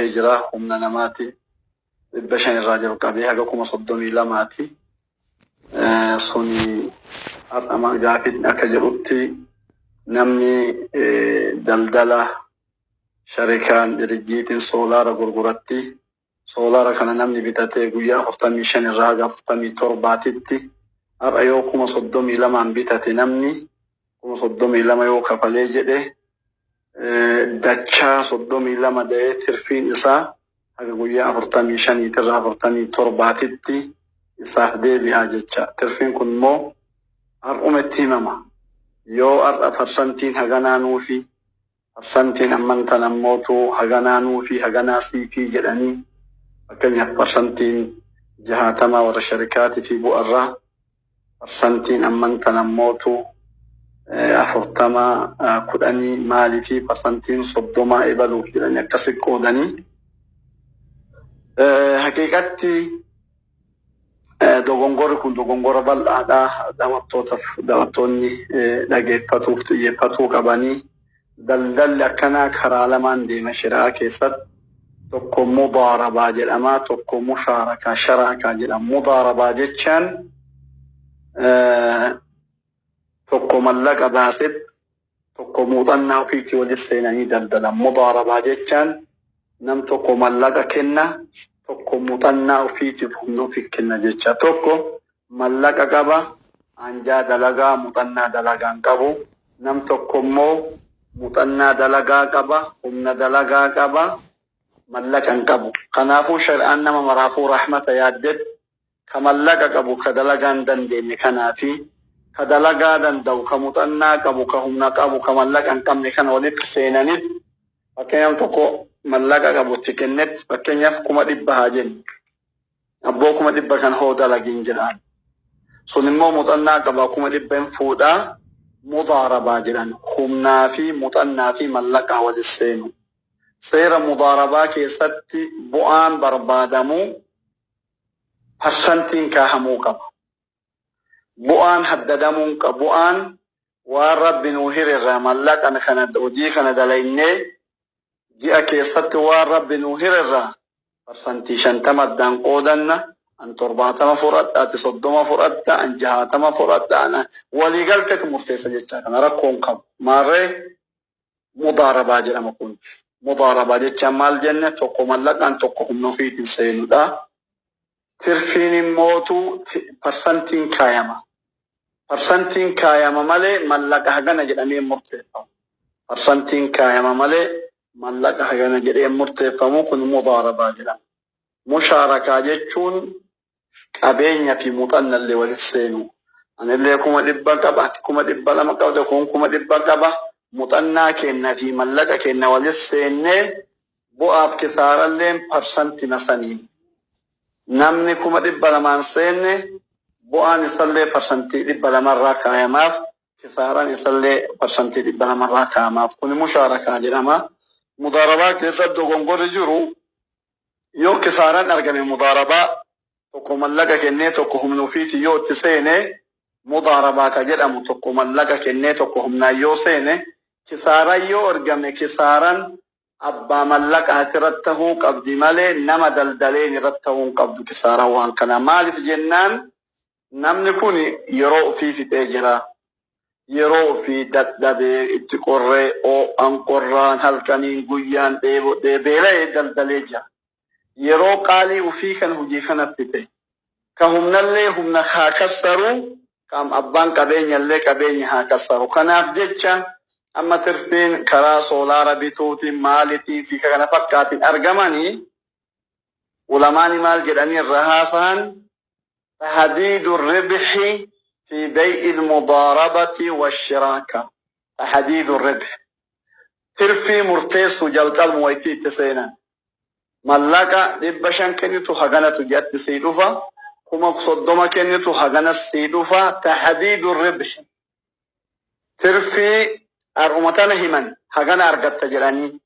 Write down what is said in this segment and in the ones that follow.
bahee jira humna namaati 500 irraa jalqabee haga 32,000ti. Suni har'a gaafiin akka jedhutti namni daldala sharikaan dirijjiitiin soolaara gurguratti. Soolaara kana namni bitatee guyyaa 45 irraa haga 47titti har'a yoo 32,000n bitate namni 32,000 yoo kafalee jedhe dachaa 32 da'ee tirfiin isaa haga guyyaa 45 irraa 47titti isaaf deebi'aa jecha. Tirfiin kun immoo har'uma itti himama. Yoo har'a parsantiin haganaa nuufi parsantiin ammantan ammootu haganaa nuufi haganaa siifii jedhanii, fakkeenyaaf parsantiin 60 warra sharikaatii fi bu'arraa, parsantiin ammantan ammootu 40 10 maalii fi parsantiin 30 ebaluuf jedhanii akkasi qoodanii. Haqiiqatti dogongorri kun dogongora bal'aadha. Daawwattootaaf daawwattoonni dhageeffatuuf xiyyeeffatuu qabanii. Daldalli akkanaa karaa lamaan deema shari'aa keessatti. Tokko mudaarabaa jedhama, tokko mushaarakaa sharaakaa jedhama. Mudaarabaa jechaan tokko mallaqa baasetti tokko muuxannaa ofiitii walitti seenanii daldalan. Mudaarabaa jechaan nam tokko mallaqa kenna, tokko muuxannaa ofiitiif humna ofii kenna jecha. Tokko mallaqa qaba, anjaa dalagaa muuxannaa dalagaa hin qabu. Nam tokko immoo muuxannaa dalagaa qaba, humna dalagaa qaba, mallaqa hin qabu. Kanaafuu shari'aan nama maraafuu rahmata yaaddetti ka mallaqa qabu ka dalagaa hin dandeenye kanaafi ka dalagaa danda'u ka muuxannaa qabu ka humna qabu ka mallaqa hin qabne kana walitti seenanitti, fakkeenyaaf tokko mallaqa qabu itti kennetti, fakkeenyaaf 100,000 haa jennu. Abboo, 100,000 kana hoo dalagiin jedhaan. Sun immoo muuxannaa qaba, 100,000 hin fuudhaa. Mudaarabaa jedhan, humnaa fi muuxannaa fi mallaqaa walitti seenu. Seera mudaarabaa keessatti bu'aan barbaadamu parsantiin kaahamuu qaba. Bu'aan haddadamuun qabu. Bu'aan waan Rabbi nuu hirerraa mallaqa kana hojii kana dalaynee ji'a keessatti waan Rabbi nuu hirerraa 50% addaan qoodanna, an 70 fudhadha, ati 30 fudhatta, an 60 fudhadha, ana waliigalteetu murteessa jechaa kana rakkoon qabu. Maarree mudaarabaa jedhama kun. Mudaarabaa jechaan maal jenne? Tokko mallaqaan, tokko humna ofiitiin seenudha. Tirfiin immootu parsantiin kaayama. Parsantiin kaayama malee mallaqa hagana jedhamee murteeffamu. Parsantiin kaayama malee mallaqa hagana jedhee murteeffamu, kun mudaarabaa jedhama. Mushaarakaa jechuun qabeenya fi muuxannallee walitti seenu. Anillee 100,000 qaba, ati 200,000 qabda, kun 100,000 qaba. Muuxannaa kenna fi mallaqa kenna walitti seennee bu'aaf kisaaralleen parsantima saniin. Namni 200,000n seenne bu'aan isallee 200% irraa kaayamaaf, kisaaraan isallee 200% irraa kaayamaaf. Kun mushaarakaa jedhama. Mudaarabaa keessatti dogongorri jiru, yoo kisaaraan argame mudaarabaa tokko mallaqa kennee tokko humna ofiitiin yoo itti seene, mudaarabaa ka jedhamu tokko mallaqa kennee tokko humnaan yoo seene, kisaaraan yoo argame kisaaraan abbaa mallaqaati irratti tahuu qabdi malee nama daldaleen irratti tahuu hin qabdu kisaaraan waan kana. Maaliif jennaan, namni kun yeroo ofii fixee jira. Yeroo ofii dadhabee, itti qorree, oo'an qorraan, halkaniin guyyaan dheebodhee beela'ee daldalee jira. Yeroo qaalii ofii kana hojii kana fixe. Ka humnallee humna haa kassaru, qaam abbaan qabeenyallee qabeenya haa kassaru. Kanaaf jecha amma tirfiin karaa soolaara bituutiin maalitii fi kana fakkaatiin argamanii, ulamaani maal jedhanii irra haasahan? تحديد الربح في بيع المضاربة والشراكة. تحديد الربح، tirfii murteessuu jalqabuma wayitii itti seenan. Mallaqa 500 kennitu haganatu ji'atti sii dhufa, 30,000 kennitu haganas sii dhufa. تحديد الربح, tirfii har'uma tana himan, hagana argatta jedhanii.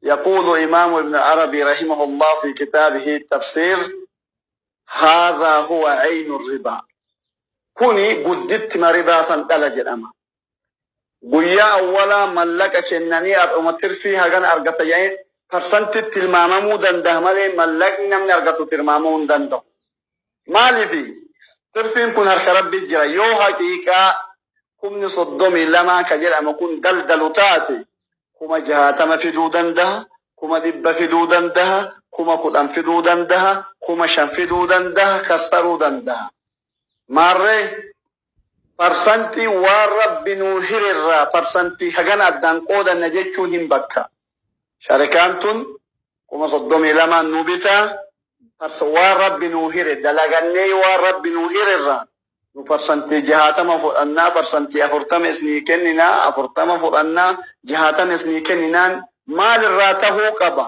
يقول إمام ابن عربي رحمه الله في كتابه التفسير: هذا هو عين الربا. Kuni gudditti ribaa san dhala jedhama. Guyyaa awwalaa mallaqa kennanii har'uma tirfii hagana argatta jedhanii. Parsantii tilmaamamuu danda'a malee mallaqni namni argatu tilmaamamuu hin danda'u. Maaliifi tirfiin kun harka Rabbi jira. Yoo haqiiqaa 32,000 ka jedhamu kun daldalu taate 60,000 fiduu danda'a, 100,000 fiduu danda'a, 10,000 fiduu danda'a, 5,000 fiduu danda'a, kassaruu danda'a. Maarree parsantii waan Rabbi nuu hirerraa parsantii hagana addaan qoodanna jechuun hin bakka. Sharikaan tun 32,000n nu bitaa, waan Rabbi nuu hire dalagannee waan Rabbi nuu hirerraa nu parsantii 60 fudhannaa, parsantii 40 isnii kenninaa, 40 fudhannaa, 60 isnii kenninaan maalirraa tahuu qaba?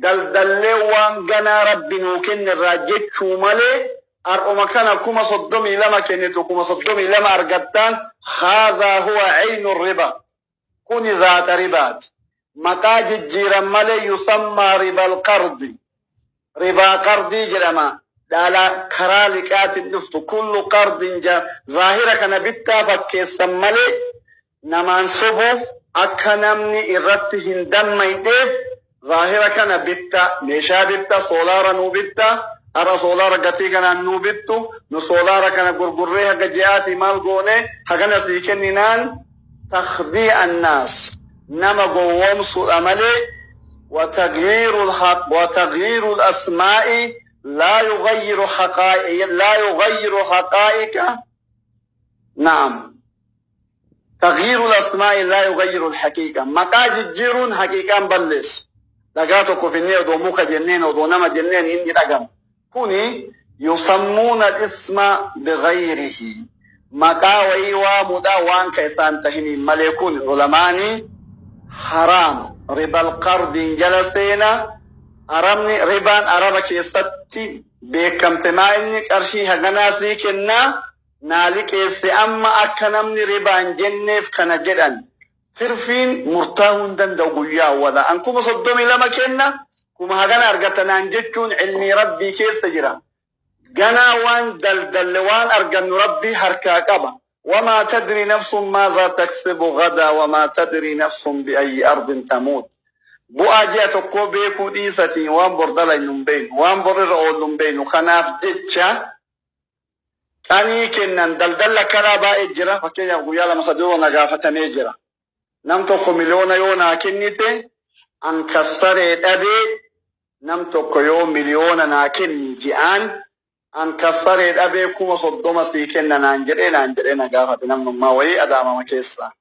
Daldallee waan ganaa Rabbi nuu kennerraa jechuu malee har'uma kana 32,000 kennitu 32,000 argattaan, haadhaa huwa caynu riba. Kuni zaata ribaati. Maqaa jijjiiran malee yusammaa ribal qardi. Ribaa qardii jedhama. Dhala karaa liqaatiin dhuftu kullu qardin zaahira kana bittaa fakkeessan malee namaan sobuuf akka namni irratti hin dammayneef zaahira kana bitta, meeshaa bitta, soolaara nuu bitta, har'a soolaara gatii kanaan nuu bittu, nu soolaara kana gurgurree haga ji'aatii maal goone hagana sii kenninaan takhdii'a annaas nama gowwoomsuudha malee وتغيير الأسماء لا يغير حقائق. نعم، تغيير الأسماء لا يغير الحقيقة. Maqaa jijjiiruun haqiiqaan balleessu. Dhagaa tokko finnee odoo muka jenneen, odoo nama jenneen inni dhagama. Kuni يسمون الاسم بغيره. Maqaa wayii waamuudha waan ka isaan tahiniin malee kun ulamaanii haraam ribal qardiin jala seena. Arabni ribaan Araba keessatti beekamte maa inni qarshii haganaa sii kennaa naa liqeesse amma akka namni ribaan jenneef kana jedhan. Tirfiin murtaa'uu hin danda'u guyyaa awwala. An 32,000 kenna, kuma hagana argata naan jechuun ilmii Rabbii keessa jira. Ganaa waan daldalle waan argannu Rabbii harkaa qaba. وما تدري نفس ماذا تكسب غدا وما تدري نفس بأي أرض تموت. Bu'aa ji'a tokkoo beekuu dhiisatiin waan bor dalaynu hin beeknu, waan bor irra oollu hin beeknu. Kanaaf jecha qanii kennan daldalli akkanaa baay'ee jira. Fakkeenyaaf guyyaa lama sadii dura na gaafatamee jira. Nam tokko miliyoona yoo naa kennite an kassaree dhabee, nam tokko yoo miliyoona naa kenni ji'aan an kassaree dhabee 30,000 sii kenna naan jedhee na gaafate namnummaa wayii Adaamama keessaa.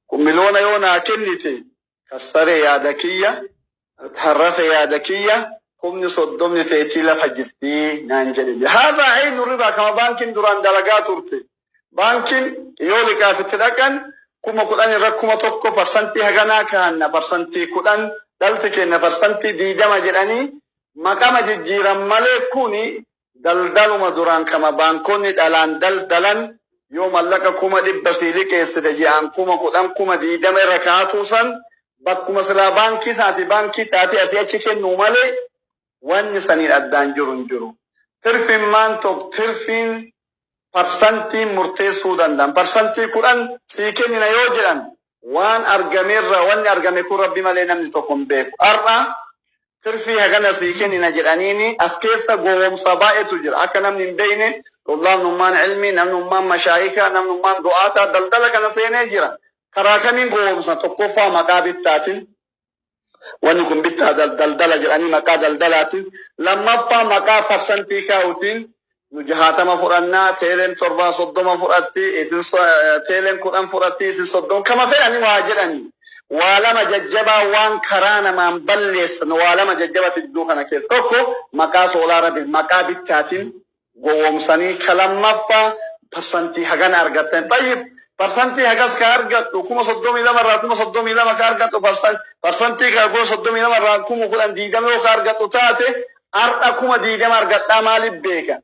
Kun miliyoona yoo naa kennite kassaree yaada kiyya tarrafe yaada kiyya 30,000 teetii lafa jirtii naan jedhe. هذا عين الربا kama baankiin duraan dalagaa turte. Baankiin yoo liqaaf itti dhaqan 10,000 irra 1,000 parsantii haganaa kaanna, 10% dhalti kenna, 20% jedhanii maqama jijjiiran malee kuni daldaluma duraan kama baankonni dhalaan daldalan yoo mallaqa 100,000 sii liqeessite ji'aan 10,000 20,000 irra kaatuu san bakkuma silaa baankii taate asii achi kennuu malee wanni saniin addaan jiru hin jiru. Tirfiin maan tokko tirfiin parsantiin murteessuu danda'an. 10% sii kennina yoo jedhan waan argamerra wanni argame kun Rabbi malee namni tokko hin beeku. Har'a tirfii hagana sii kennina jedhaniini as keessa gowwoomsa baay'eetu jira. Akka namni hin beekne tullaabnummaan ilmii, namnummaan mashaayikaa, namnummaan du'aataa daldala kana seenee jira. Karaa kamiin gowwoomsa? Tokkoffaa maqaa bittaatiin. Wanni kun bittaa daldala jedhanii maqaa daldalaatiin. Lammaffaa maqaa parsantii kaa'uutiin nu 60 fudhannaa, teeleen 7 30 fudhatti, isin teeleen 10 fudhatti, isin 30 kama fedhani waa jedhanii. Waa lama jajjabaa waan karaa namaan balleessan waa lama jajjaba fidduu kana keessa. Tokko maqaa soolaara maqaa bittaatiin gowwoomsanii, ka lammaffaa parsantii hagana argattan. طيب parsantii hagas ka argadhu 32,000 irraa 32,000 ka argadhu parsantii ka 32,000 irraa 10,000 20 yoo ka argadhu taate har'a 20,000 argadhaa maaliif beeka?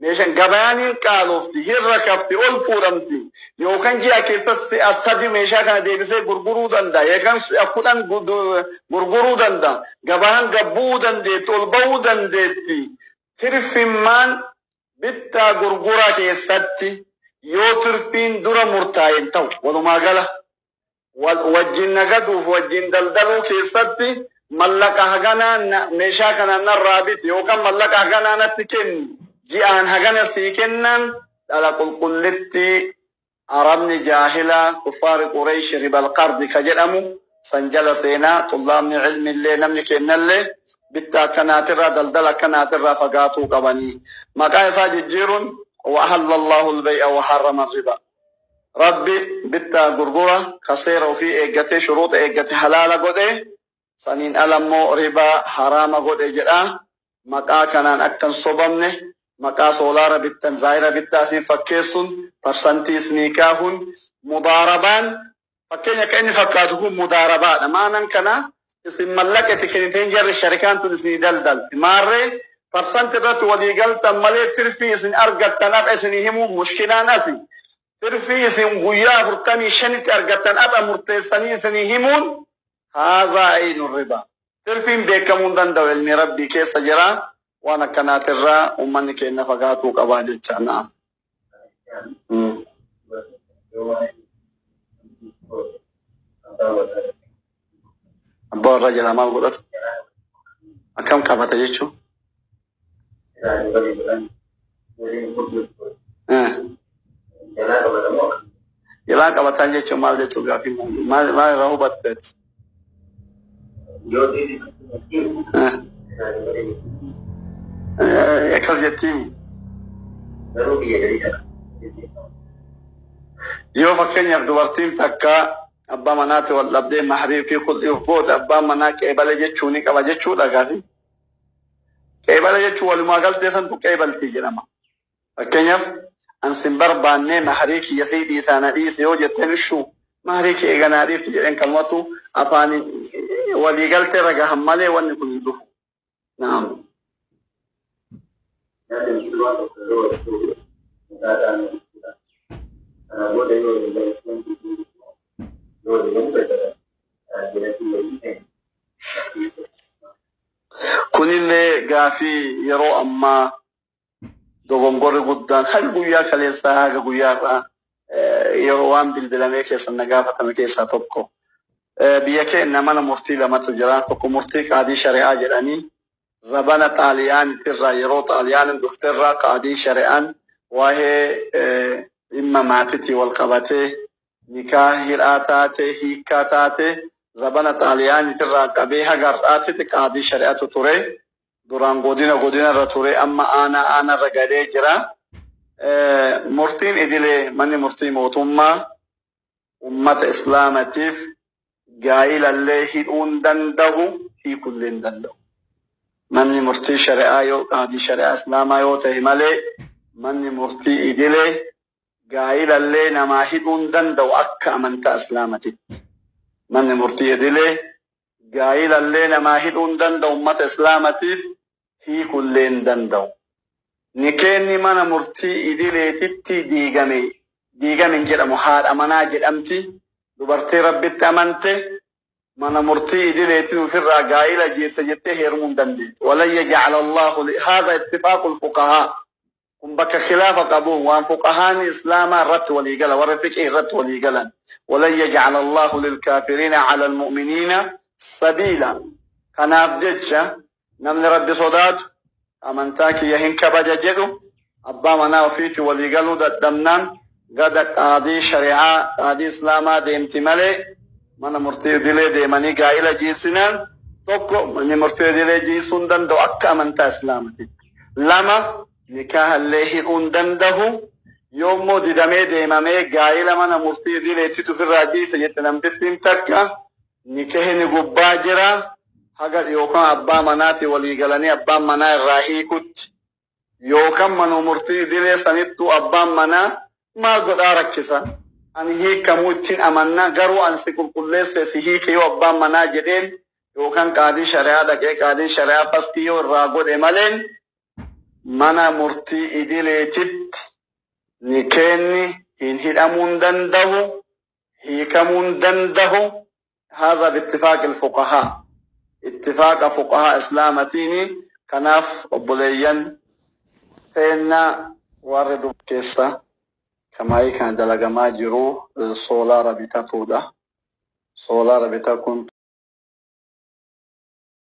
Meeshaan gabayaan hin qaalofti, hin rakafti, ol fuudhamti. Yookaan ji'a keessa si'a sadi meeshaa kana deebisee gurguruu danda'a. Yookaan si'a 10 gurguruu danda'a. Gabaan gabbuu dandeetti, ol bahuu dandeetti. Tirfimmaan bittaa gurguraa keessatti yoo tirfiin dura murtaa'e hin ta'u. Walumaa gala wajjin nagaduuf wajjin daldaluu keessatti Mallaqa haganaa meeshaa kana narraa biti yookaan mallaqa haganaa natti kenni ji'aan hagana sii kennan dhala qulqullitti Arabni jaahila kuffaari Quraysh ribal qardi ka jedhamu san jala seenaa. Xullaabni ilmiillee namni kennallee bittaa akkanaatirraa daldala akkanaatirraa fagaatuu qabanii. Maqaa isaa jijjiiruun wa ahalla Allahu al-bay'a wa harrama ar-riba. Rabbi bittaa gurgura ka seera ofii eeggatee shuruuxa eeggate halaala godhe, saniin ala immoo ribaa haraama godhe jedha. Maqaa kanaan akka hin sobamne, maqaa soolaara bittan zaahira bittaatiin fakkeessuun, parsantii isinii kaahuun, mudaarabaan fakkeenya akka inni fakkaatu kun mudaarabaadha. Maanan kana isin mallaqa itti kenniteen jarri sharikaan tun isinii daldalti. Maarree parsantii irratti walii galtan malee tirfii isin argattan har'a isinii himuun mushkilaan asi. Tirfii isin guyyaa 45tti argattan har'a murteessanii isinii himuun haazaa aynu riba. Tirfiin beekamuu hin danda'u, ilmi Rabbii keessa jira. Waan akkanaatirraa uummanni keenya fagaatuu qabaa jecha. Na'am. Abbaa warraa jalaa maal godhatu? Akkam qabata jechuun? Jalaa qabataan jechuun maal jechuun gaaffii maal maal irraa hubatteet? Akkas jettiin. Yoo fakkeenyaaf dubartiin takka abbaa manaatti wal dhabdee mahrii fi kul'iif booda abbaan manaa qeebale jechuu ni qaba jechuudha gaaffii. Qeebala jechuun walumaa galtee santu qeebaltii jedhama. Fakkeenyaaf an sin barbaannee mahrii kiyya sii dhiisaa na dhiisi yoo jetteen, ishuu mahrii kee eega naa dhiifti jedheen, kanumatu afaan walii galtee irra gahan malee wanni kun hin dhufu. Naam. Namni waan tokko yeroo walitti dhufu mataa isaa ni jechuudha. Kana booda yoo walii galu yoo walii galu dadhaban jalatti walii ta'e. Kunillee gaafii yeroo ammaa dogongorri guddaan haga guyyaa kaleessaa haga guyyaa har'aa yeroo waan bilbilamee keessan na gaafatame keessaa tokko. Biyya keenya mana murtii lamatu jira. Tokko murtii qaadii shari'aa jedhanii zabana Xaaliyaanitirraa, yeroo Xaaliyaanin dhufterraa qaadii shari'aan waa'ee dhimma maatitii wal qabatee nikaa hidhaa taate, hiikkaa taate, zabana Xaaliyaanitirraa qabee haga har'aatitti qaadii shari'atu ture. Duraan godina godinarra ture, amma aanaa aanarra galee jira. Murtiin idilee, manni murtii mootummaa ummata Islaamatiif gaa'ilallee hidhuu hin danda'u, hiikullee hin danda'u. Manni murtii shari'aa yoo qaadii shari'aa Islaamaa yoo ta'e malee manni murtii idilee gaa'ilallee namaa hidhuu hin danda'u akka amantaa Islaamatitti. Manni murtii idilee gaa'ilallee namaa hidhuu hin danda'u ummata Islaamatiif, hiikullee hin danda'u. Nikeenni mana murtii idileetitti diigame diigame hin jedhamu, haadha manaa jedhamti. Dubartii Rabbitti amante mana murtii idileetiin ofirraa gaa'ila jeessa jettee heerumuu hin dandeettu. Walan yaj'ala Allahu haadha ittifaaqul fuqahaa. Kun bakka khilaafa qabuun waan fuqahaan Islaamaa irratti walii gala, warri fiqhii irratti walii galan. Walan yaj'ala Allahu lilkaafiriina ala almu'miniina sabiila. Kanaaf jecha namni Rabbi sodaatu, amantaa kiyya hin kabaja jedhu, abbaa manaa ofiitti walii galuu dadhabnaan gada qaadii shari'aa, qaadii Islaamaa deemti malee mana murtii idilee deemanii gaa'ila jiisinaan, tokko, manni murtii idilee jiisuu hin danda'u akka amantaa Islaamatitti. Lama, nikaahallee hidhuu hin danda'u. Yoommoo didamee deemamee gaa'ila mana murtii idileettitu ofirraa jiise jette namtittiin takka, nikahni gubbaa jira haga yookaan abbaa manaatii walii galanii abbaan manaa irraa hiikutti, yookaan manuma murtii idilee sanittuu abbaan manaa maal godhaa rakkisa, ani hiikamuu ittiin amanna, garuu ani si qulqulleesse si hiike yoo abbaan manaa jedheen, yookaan qaadii shari'aa dhaqee qaadiin shari'aa faskii yoo irraa godhe maleen mana murtii idileetitti nikeenni hin hidhamuu hin danda'u, hiikamuu hin danda'u. Haadha bittifaaqil fuqahaa, ittifaaqa fuqahaa Islaamatiini. Kanaaf obboleeyyan teenna warri dur keessa kamaayii kana dalagamaa jiru soolaara bitatuudha. Soolaara bita kun